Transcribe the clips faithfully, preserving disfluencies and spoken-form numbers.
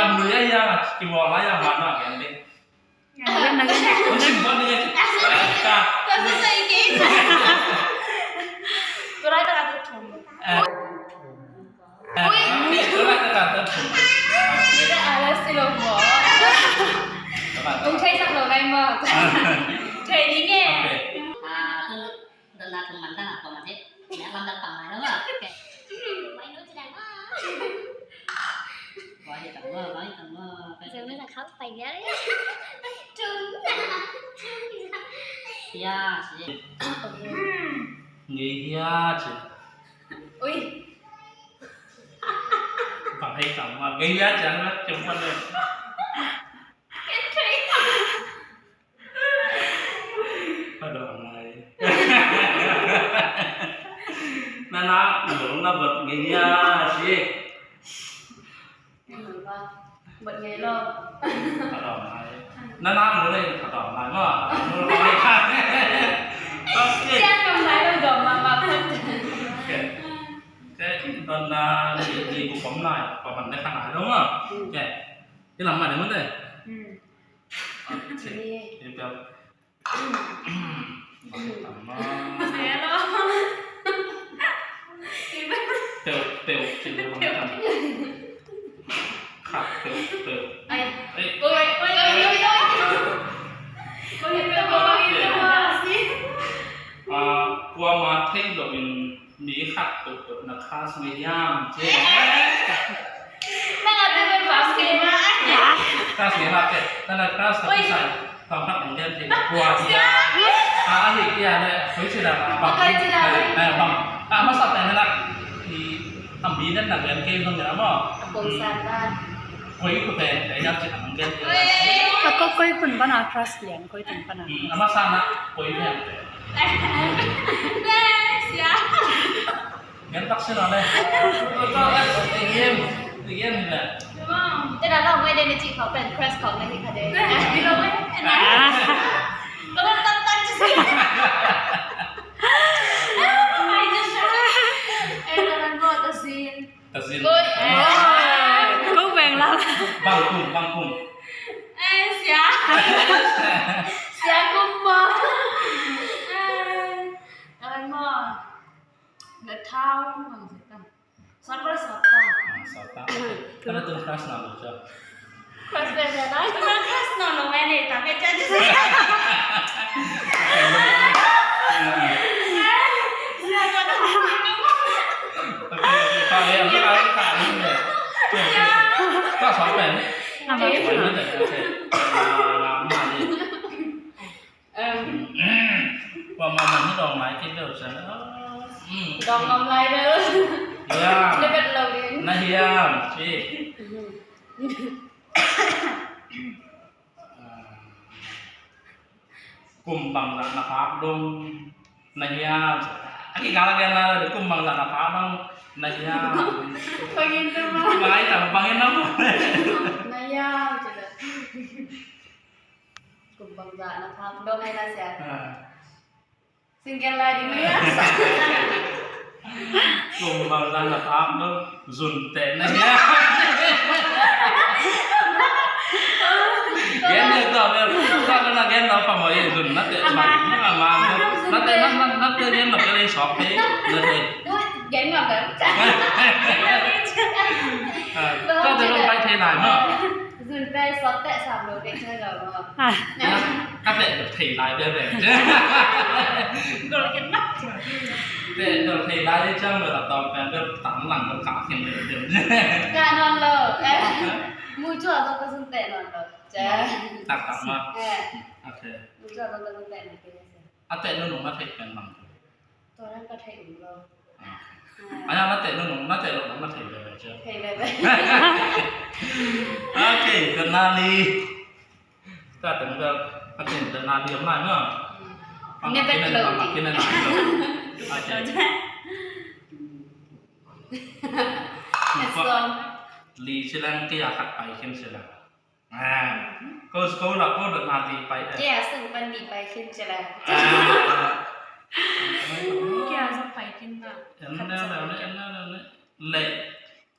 Ang lui a hiang a kibawl lai a man a gen ding. Again, again. Ang sim bawl ding a ki. Ka. Ka sa sa ing. Tua lai ta ka tua thum. Eh. Eh. Ui. Tua lai ta ka tua thum. Ui, ala si lo mo. Tua lai ta ka. Ung thei sak lo lai mo. Thei ding e. Okay. Ah, tu. Dona tung man ta na ko ma te. Nya lam da pang lai lo ma. Mai no ci dai ma. Wa hi tang wa, wa hi tang wa. Giờ mới là khóc phải nhớ đấy. Tung. Hia ci. Ngi hia ci. Ui. Pang hi tang wa. Ngi hia ci, ang na cium pan le. Ka dawm lai. Na na, na dawm na bawt ngei a si. Bawt ngei lo. Ka dawm lai. Na na, mu le ka dawm lai ma. Mu lai. Okay. Sian dawm lai lo dawm ma ma. Okay. Te dawm na ni ni ku pom lai, pom man ne ka lai lo ma. Okay. Ina ma ne mu le. Peuh, peuh, ci le bang tam. Khat peuh, peuh. Ai. Ei. Oi, oi, oi, oi, oi. Oi, oi, oi, oi, oi. Ah, kuama thei lo in mi khat peuhpeuh na crush ngei hiam ci. Nang a te pen class ngei mah. Class ngei mah te. Nang a class ngei mah. Thong khat nang gen thei kua hiam. A hi kia le koi ci dan a bang. Koi ci dan. Eh, bang. A masa pen na i a mi den na gen kei zong na mo. A kong san dan. Koi ko pen ka hiam ci nang gen kei. Ka ko koi kun bana crush lian koi kun bana. A masa na koi pen. Sia. Ngan tak sila le. Ito, ito, ito, ito, ito, ito. Te na lo mai de ni ci khong pen crush khong na hi kha de. Lo mai. Lo mai tak tak ci. Ai just. Eh, lo mai mo ta sin. Ta sin. Oi. Ko beng la. Bang kum, bang kum. Eh, sia. Sia kum mo. Eh, lo mai mo. Na thau bang se tam. Sawt bang sawt ta. Sawt ta. Kana tun crush na lo cha. Crush bang bang na. Kana crush na lo mai ne ta ke cha ji se. Ka sawt bang. Ama. Ka sawt bang. Tua ma man hi dawng lai kei beuh ciang. Dawng ngam lai beuh. Hiam. Na bet lo ding. Na hiam ci. Kum bangzah na phak dong na hiam. A kikal a gen lai kum bangzah na phak dong na hiam. Bangin tu ma. Mai tam bangin na mu. Na hiam ci. Kum bangzah na phak dong ai na sia. Single lai ding mai a. Kum bangzah na phak dong zun teh na hia. Gen deuh tawh bel, tawh na gen tawh phamawh hi zun na teh. Na teh na, na teh gen tawh bel ei sawk thei na teh. Gen ngam bel. Tawh teh zong pai thei lai maw. Zun pen sawt teh sam lo kei ciang lo maw. Ka teh thei lai bia bia. Gol kei na. Teh gol thei lai bia ciang lo la tawm pen bia tang lang lo ka khen bia bia. Ka nawn lo. Mu cua zong ka zun teh nawn lo. Taktak ma. Ok. Mu cua zong ka zun teh nawn lo. A teh nunung na theih pen bang. Tua dan ka theih um lo. A na teh nunung na teh lo na theih veve cia. Theih veve. Ok, Denali. Ka teng ka, ka teng Denali om lai maw. Ne bet lo. Kine na lo. Ok. Li ci leng kia khat pai khin ci leng. Ko, ko la ko Denali pai. Kia sung pan li pai khin ci leng. Kia sung pai khin na. En na la ne, en na la ne. Le.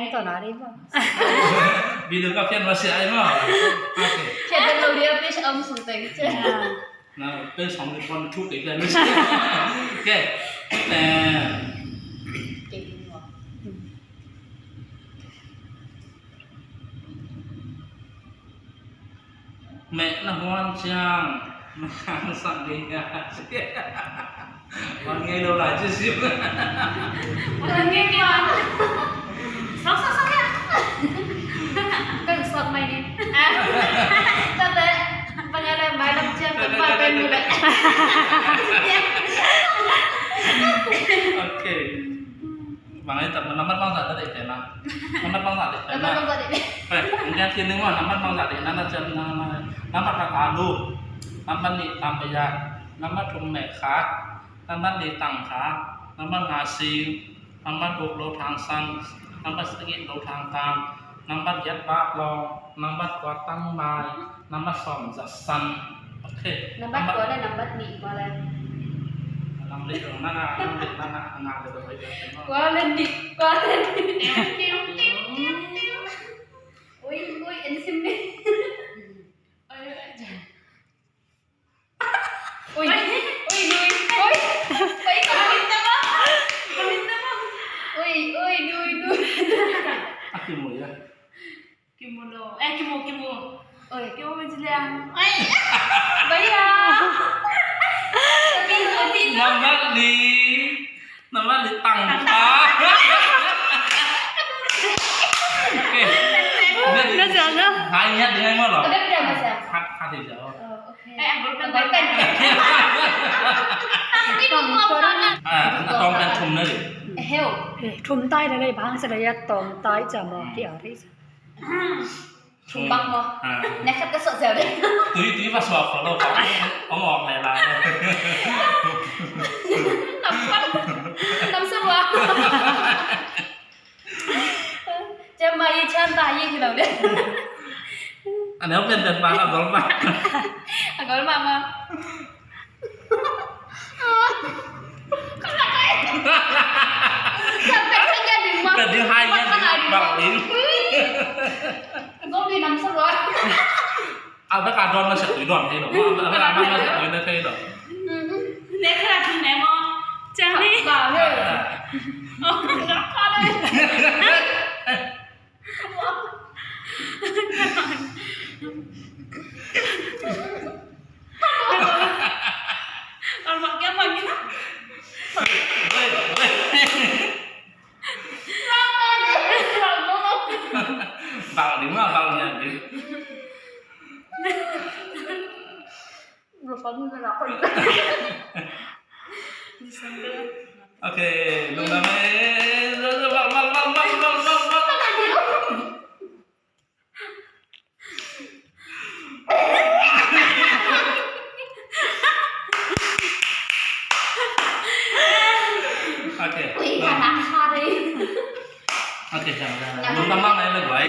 Sang tawh na dih maw? Video ka pian mah sia ai maw? Okay. Pian lo dia, please, om sung teng. Na, pen song ni pon thu kei pen. Okay. Eh. Meh na huan ciang, na khang sak ngei ngei. Huan ngei lo lai ci siu. Huan ngei ngei. Sok, sok, sok ya. Kan sok mai ni. Tate, pangalan mai lam ciang, tempat pen muda. Okay. Bang ai tak nambat bang sa tadi tena. Nambat bang sa tadi tena. Nambat bang sa tadi. Eh, kemudian sini mah nambat bang sa tadi. Nambat ciang na na. Nambat ka alu. Nambat ni tambaya. Nambat thum mekha. Nambat ni tangkha. Nambat nga sing. Nambat guk lo thang sang. Nambat sagih lo thang tang. Nambat giat bak long. Nambat kua tang mai. Nambat sawm za san. Okay. Nambat kua le nambat nih kua le. Nambat nih kua le nih. Kua le nih. Ui, ui, en sim nih. Ui, ui, ui. Ui. Ui, ui, ui, ui. Aki mo ya. Kimu lo. Eh, kimu, kimu. Oi, kimu mi ciliang. Ai. Baya. Nambat li. Nambat li tang. Tang. Eh. Dah jangan. Hanya dengan mana? Udah, udah, Mas, ya. Hak, hak dia jawab. Oh, oke. Eh, anggur kan. Anggur kan. Ah, tong kan thum na li. Eh, Heu. Eh, thum tai le lei bang sa le ya tawm tai ca maw, ki a rei sa. Thum bang maw. Ah. Nek khat ka sawh zel de. Tui, tui va suak kho lo, ka ong ong le la. Nam khat. Nam sa bua. Cem ma yi, cem ta yi ki lo de. A neu pen pen pa, a gol ma. A gol ma ma. Ka ding hai ngiat ding, bang ding. Gol ding nam sa lo. A bek a dawn na sia tui dawn thei lo. A bek a man na sia tui na thei lo. Ne kha tu ne mo. Chang ni. Ba he. Oh, na kha de. Bal di ma, bal nya di. Ok, lungdam ei. Ok. Ok, lungdam ei, lungdam ei.